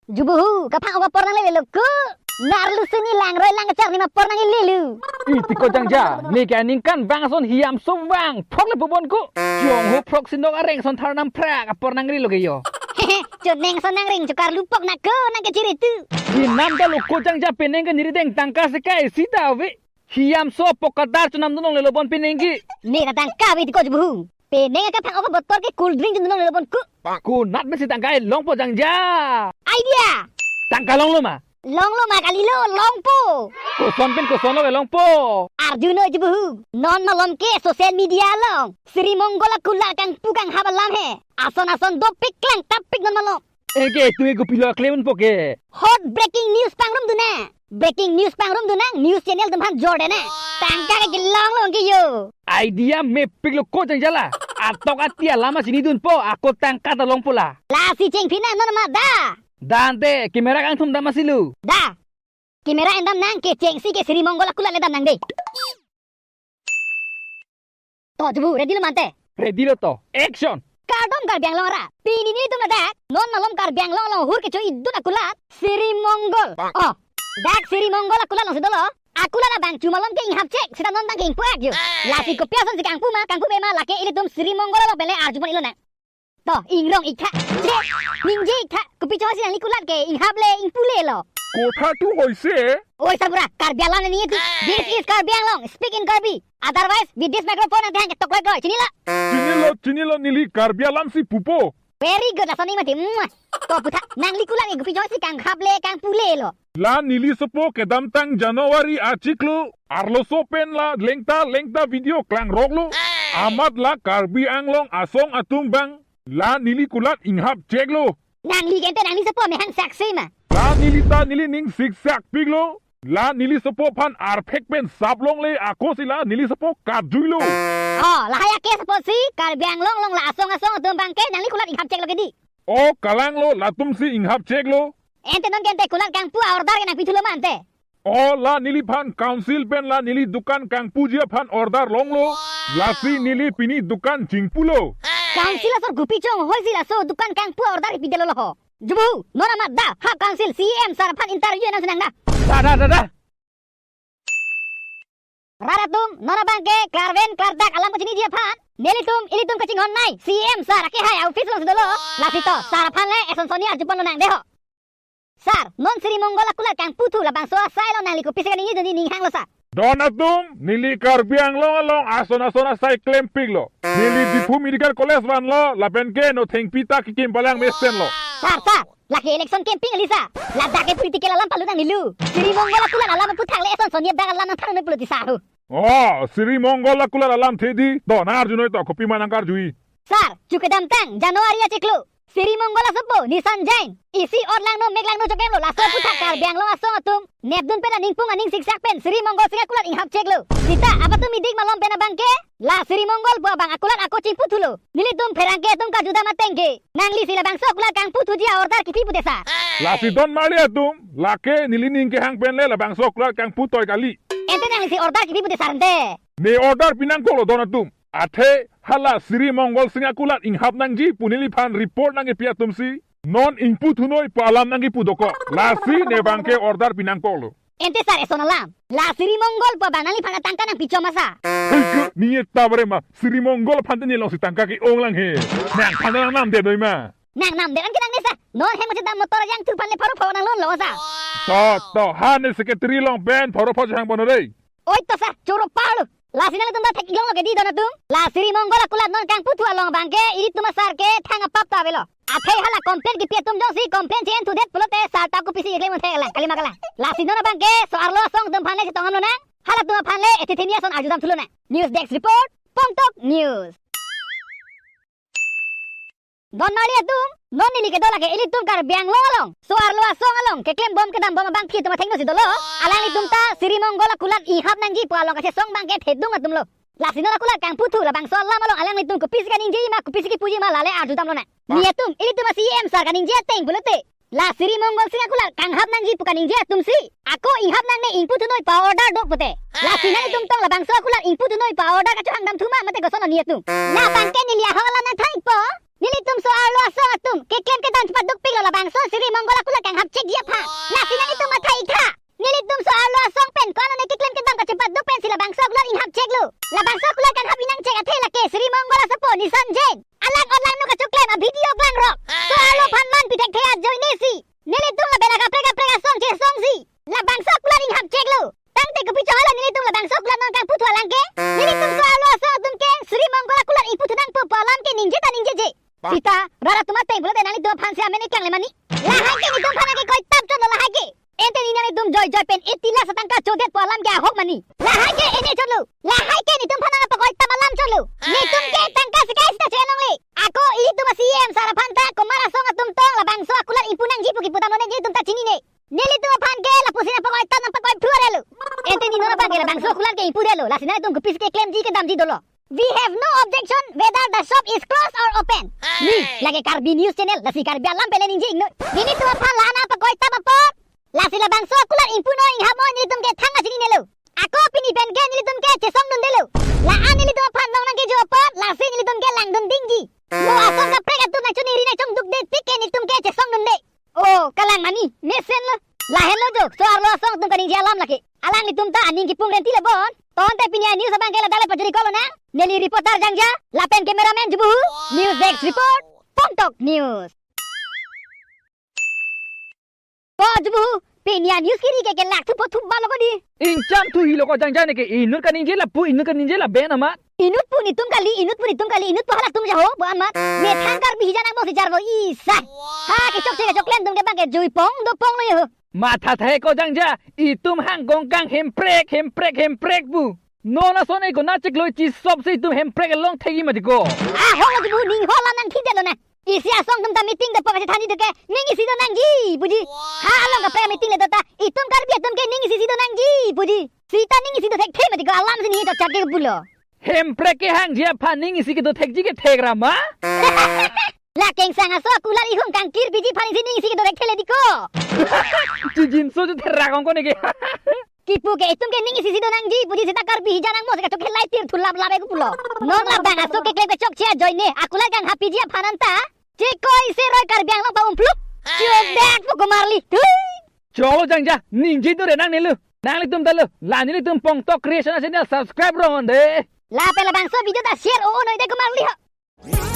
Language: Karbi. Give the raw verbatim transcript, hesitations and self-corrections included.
Jubuhu, kaphang-ok apor nanglelo ko. Narlu suni langroi lang kacharni ma apor nanglelo. Iti ko jangja, ne ke aningkanvang ason hiam so vang, phok le pubon ko. Chonghu phok sinok areng ason tharnam phrak apor nangrilo ke yo. Hehe, choneng ason nangreng chokar lupok na ko nang kechiri tu. Inam dolo ko jangja peneng ke nirideng tangka sekai sita ave. Hiam so apok kadar chonam dunong lelo bon peneng ke. Ne ta tangka ave ti ko Jubuhu. Peneng kaphang-ok abotor ke cool drink chonam dunong lelo bon ko. Konat mesi tangka longpo jangja. Idea. Tangka longlo ma? Longlo ma kalilo, longpo. Koson pen koson lo ke longpo. Arjunoi Jubuhu. Non malom ke social media along Sri Mongol akulat kangpu kanghap alam he. Ason ason dopik klang tapik non malom. Eke tu ego pilo claim po ke. Hot breaking news pangrum dun nang. Breaking news pangrum dun nang, news channel atum aphan jor de nang. Tangka ke kelong long ke yo. Idea mepik lo ko jangja la. Atok ati alam si chinidunpo, ako tangka ta longpo la. Lasi chengphi nang non ma da. Dante, camera kangthum dam asi lo. Da. Camera en dam nang, kechengsi ke Sri Mongol akulat le dam nang de. To, Jubuhu, ready lo ma ante? Ready lo to. Action! Kardom Karbi Anglong arat. Pini nelitum ladak non malom Karbi Anglong along hur kecho-idun akulat Sri Mongol. Oh, dak Sri Mongol akulat alongsi dolo. Akulat abang chu malom ke inghap chek, seta non abang ke ingpu-ak yo. Lasi kopi ason si kangpu ma, kangpupe ma, lake ilitum Sri Mongol along pen le arjupon-iklo nang. To, ingrong-ik tha. Che, ningje-ik tha. Kopi chong si nangli kulat ke inghap le ingpu lelo. Kotha tu hoise? Oi sarbura, Karbi alam ni tu. This is Karbi Anglong. Speak in Karbi. Otherwise, with this microphone nang thang ketok loi loi. Chinilo? Chinilo, chinilo, neli Karbi alam si pupo. Very good, lason ni mati. Mwah. To putha, nangli kulat ke kopi chong si kanghap le kangpu lelo. La neli sopo kedamtang January achiklo, arloso pen la lengta lengta video klangroklo. Amat la Karbi Anglong asong atum abang la neli kulat inghap cheklo. Nangli ke ante nangli sopo mehang saksi ma? La neli ta neli ning siksak piklo. La neli sopo aphan arphek pen sap longle, ako si la neli sopo katjuilo. Oh, lahai ake sopo si Karbi Anglong along la asong asong atum abang ke nangli kulat inghap cheklo ke di. Oh, kalanglo, latum si inghap cheklo. Ante non ke ante kulat kangpu a-order ke nangpithulo ma ante? Oh, la neliphan council pen la neli dukan kangpuji aphan order longlo. Lasi neli pini dukan chingpulo. Council asor kopi chong hoisi laso dukan kangpu a-order kipidelo lo ho? Jubuhu, non amat da, ha council C E M sir aphan interview nang si nang da. Da, da, da, da. Rat atum, non abang ke klarven klardak alam kachiniji aphan nelitum ilitum kachinghon nei C E M sir akehai office alongsi dolo. Lasi to sir aphan le eson sonni arjupon lonang de ho. Sir, non Sri Mongol akulat kangputhu labangso asai along nangli kopisi kaningje dun di ning hanglo sir? Don atum, neli Karbi Anglong along ason ason asai klempiklo. Neli Diphu Medical College vanlo, lapen ke Nothengpi ta kekim palang mesenlo. Sir, sir, lake election campaign kali sir. Ladak ke political alam palu nangnilu. Sri Mongol akulat alam aphuthak le eson sonni dak alam nangthan noi pulo ti sir ho. Oh, Sri Mongol akulat alamthe di. To, nang arjunoi to, kopima nang karjui. Sir, chu kedamtang January achiklo Sri Mongol asopo Nissan Jain isi ot langno mek langno chokemlo, laso aphuthak Karbi Anglong asong atum nepdun pen aning pung aning siksak pen Sri Mongol Sing akulat inghap cheklo. Sita abatum idik malom pen abang ke la Sri Mongol pu abang akulat ako chingputhulo. Nelitum pherangke atum karjudam ateng ke nangli si labangso akulat kangputhuji a-order kipi pute sir? Lasi don marli atum, lake neli ning kehang pen le labangso akulat kangpu toi kali. Ante nangli si order kipi pute sir ante? Ne order pinangkoklo don atum. Athe hala Sri Mongol Sing akulat inghap nangji pu neliphan report nangkepi atum si non ingputhunoi pu alam nangkepu dokok. Lasi ne abang ke order pinangkoklo. Ante sir eson alam. La Sri Mongol pu abang nangliphan atangka nangpichom ma sir? Hei ke, ne eta bare ma, Sri Mongol aphan te ne alongsi tangka ke-ong lang he. Nangphan nangnamdet noi ma? Nangnamdet an ke nangne sir. Non hem kachethan motor jangthu aphan le pharo pho nanglonlo sir. To, to, ha ne secretary along pen pharo pho chehang bono dei. Oi to sir, choro palo. Lasi nanglitum ta thek-ik longlo ke di don atum? La Sri Mongol akulat non kangputhu along abang ke ilitum a-sir ke thang apap ta avelo. Athe hala complaint kipi atum jongsi complaint che-en thudet pulote sir ta kopisi eklem un thek lang, kalima kalang. Lasi non abang ke so-arlo asong atum aphan le chetong damlo nang. Halatum aphan le ethithini ason arjudam thulo nang. News Desk Report, Pongtok News. Don marli atum, non neli kedo lake ilitum Karbi Anglong along so-arlo asong along keklem bom kedam bom abangpi atum athengno si dolo. Alanglitum ta Sri Mongol akulat inghap nangji pu along kachesong abang ke thedung atumlo. Lasi non akulat kangputhu labangso alam along alanglitum kopisi kaningjeji ma, kopisi kipuji ma, lale arjudamlo nang. Netum, ilitum a-C E M sir kaningje ateng pulote, la Sri Mongol Sing akulat kanghap nangji pu kaningje atum si ako inghap nangne, ingputhunoi pu a-order do pute. Lasi nanglitum tong labangso akulat ingputhunoi pu a-order kachohang damthu ma mate kosonlo netum? Labang ke neli ahok alam nangthan-ikpo. Nelitum so-arlo asong atum keklem kedam chepadukpiklo labangso Sri Mongol akulat kanghapchekji aphan. Lasi nanglitum matha-ik tha. Nelitum so-arlo asong pen ko-an one keklem kedam kachepaduk pensi labangso akulat inghapcheklo. Labangso akulat kanghap inangchek athe lake Sri Mongol asopo Nissan Jain. Alang-alang no kachoklem a-video vang rok. So-arlo aphan man pithekthe ajoinesi nelitum lapen akaprek kaprek asong chesongsi labangso akulat inghapcheklo. Tangte kopi chonglo nelitum labangso akulat non kangputhu alang ke? Nelitum so-arlo asong atum ke Sri Mongol akulat ingputhu nangpo pu alam ke ningje ta ningjeje. Sita, rara atum ateng pulote nanglitum aphan si amen iklang le mani. Lahai ke nelitum aphan ke koitap chotlo lahai ke. Ente ni nanglitum joijoi pen eighty lakh atangka chodet pu alam ke ahok mani. Lahai ke ene chotlo. Lahai ke nelitum aphan nangpakoitap alam chotlo. Nelitum ke tangka sekai sita chenong le. Ako ilitum a-C M sir aphan ta komat asong atum tong labangso akulat ingpu nangji pu kipu damlo ne nelitum ta chinine. Nelitum aphan ke lapusi nangpakoitap nangpakoiphru arelo. Ente ni non abang ke labangso akulat ke ingpudetlo. Lasi nanglitum kopisi keklemji kedamji dolo. We have no objection whether the shop is closed or open. Ni, lake Karbi News Channel, lasi Karbi alam pen le ningje-iknoi. Nelitum aphan la-an nangpakoitap apot, lasi labangso akulat ingpunon inghapnon nelitum ke thang achininelo. Ako pini pen ke nelitum ke chesongdundelo. La-an nelitum aphan long nangkejo apot, lasi nelitum ke langdun dingji. Mo asong kaprek atum nangchoningri nangchongduk de tik ke nelitum ke chesongdunde. Oh, kalang mani, mesenlo. Lahenlo jo, so-arlo asong atum kaningje alam lake. Alanglitum ta aning kipung renti le bon. Tangte pini a-news abang ke ladak le pajuri kolo na. Neli reporter Jangja, lapen cameraman Jubuhu. News Desk Report, Pongtok News. Ko Jubuhu, pini a-news kiri ke kelak thupo thup balo ko di. Ingcham thu hilo ko Jangja ne ke inut kaningje lapu inut kaningje laben amat. Inut pu nelitum kali, inut pu nelitum kali, inut pu halatum jaho, bo amat. Methang Karbi hijan angmo si jarvo isai. Ha, kechokche kechoklem atum ke bang ke juipong dopong lo yeho. Matha thai ko Jangja, itum hang gongkang hemprek, hemprek, hemprek pu. Non ason e ko na chiklo chisop si itum hemprek along thegi mati ko. Ah, ho, ho, bu ning ho lam nangthidetlo na. Isi asong atum ta meeting dopok kachethan itum ke, ning isi do nangji puji. Ha, along kaprek meeting le do ta, itum Karbi atum ke ning isi si do nangji puji. Sita ning isi dothekthe mati ko alam si ni chokchat ke pulo. Hemprek kehangji aphan ning isi kedothekji ke thek ra ma? La kengsang aso akulat ihum kangkir piji aphan si ning isi kedothekthe le di ko. Chijinso chu therak ong ko ne ke. Kipu ke itum ke ning isi si do nangji puji sita Karbi hijan angmo si kachok khelai tir thu lap lap e ko pulo. Non labang aso keklem kechokche ajoine akulat kanghap piji aphan anta chekoi seroi Karbi Anglong pa-umplup. Chudak pu komarli. Thui. Cholo Jangja, ningje do re nangnelo. Nanglitum ta lo, la nelitum Pongtok Creation a-channel subscribe ro de. Lapen labangso video ta share o noi de komarli ho.